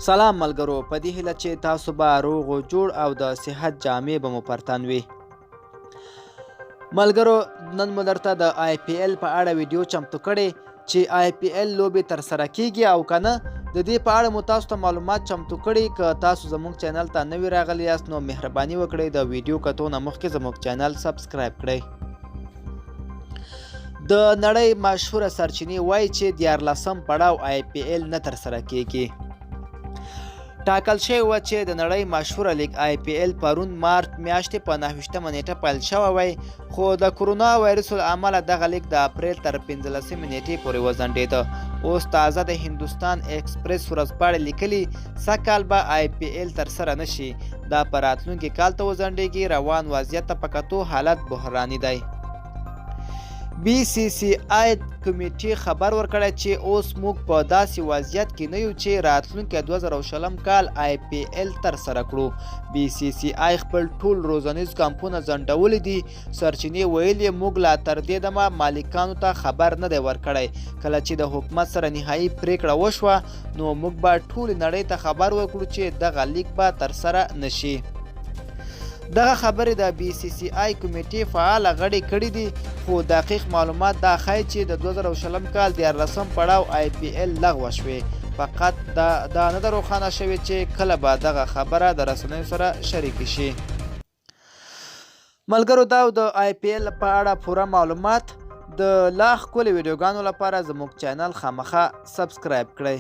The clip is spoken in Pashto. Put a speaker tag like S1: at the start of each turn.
S1: سلام ملګرو، په دې هیله چې تاسو به روغ او جوړ او د صحت جامې به مو پر تن وي. ملګرو، نن مو درته د آی پي ایل په اړه ویډیو چمتو کړې چې آی پي ایل لوبې ترسره کیږي او که نه، د دې په اړه مو تاسو ته معلومات چمتو کړي. که تاسو زموږ چینل ته نوي راغلي یاست نو مهرباني وکړئ د ویډیو کتو نه مخکې زموږ چینل سبسکرایب کړئ. د نړۍ مشهوره سرچینې وایي چې 13 پړاو آی پي ایل نه ترسره کیږي. ټاکل شوې وه چې د نړۍ مشهوره لیګ آی پي ایل پرون مارچ میاشتې په 29مه نیټه پیل شوی وای، خو د کرونا وایرس له امله دغه لیګ د اپریل تر 15مې نیټې پورې وځنډېده. اوس تازه د هندوستان ایکسپریس ورځپاڼې لیکلي، سږ کال به آی پي ایل ترسره نه شي، دا په راتلونکي کال ته وځنډېږي. روان وضعیت ته په کتو حالت بحراني دی. بي سي سي آی کمیټې خبر ورکړی چې اوس موږ په داسې وضعیت کې نه یو چې راتلونکی 2020 کال آی پي ایل ترسره کړو. بي سي سي آی خپل ټول روزنیز کمپونه ځنډولي دي. سرچینې ویلي، موږ لا تر دې دمه مالکانو ته خبر نه دی ورکړی. کله چې د حکومت سره نهایي پریکړه وشوه نو موږ به ټولې نړۍ ته خبر ورکړو چې دغه لیګ به ترسره نشي. دغه خبرې د بي سي سي آی کمیټې فعاله غړي کړې دي، خو دقیق معلومات دا ښایي چې د 2020 کال 13 پړاو آی پي ایل لغوه شوې. فقط دا نه ده روښانه شوې چې کله به دغه خبره د رسنیو سره شریکې شي. ملګرو، دا د آی پي ایل په اړه پوره معلومات. د لا ښکلې ویډیوګانو لپاره زموږ چینل خامخا سبسکرایب کړئ.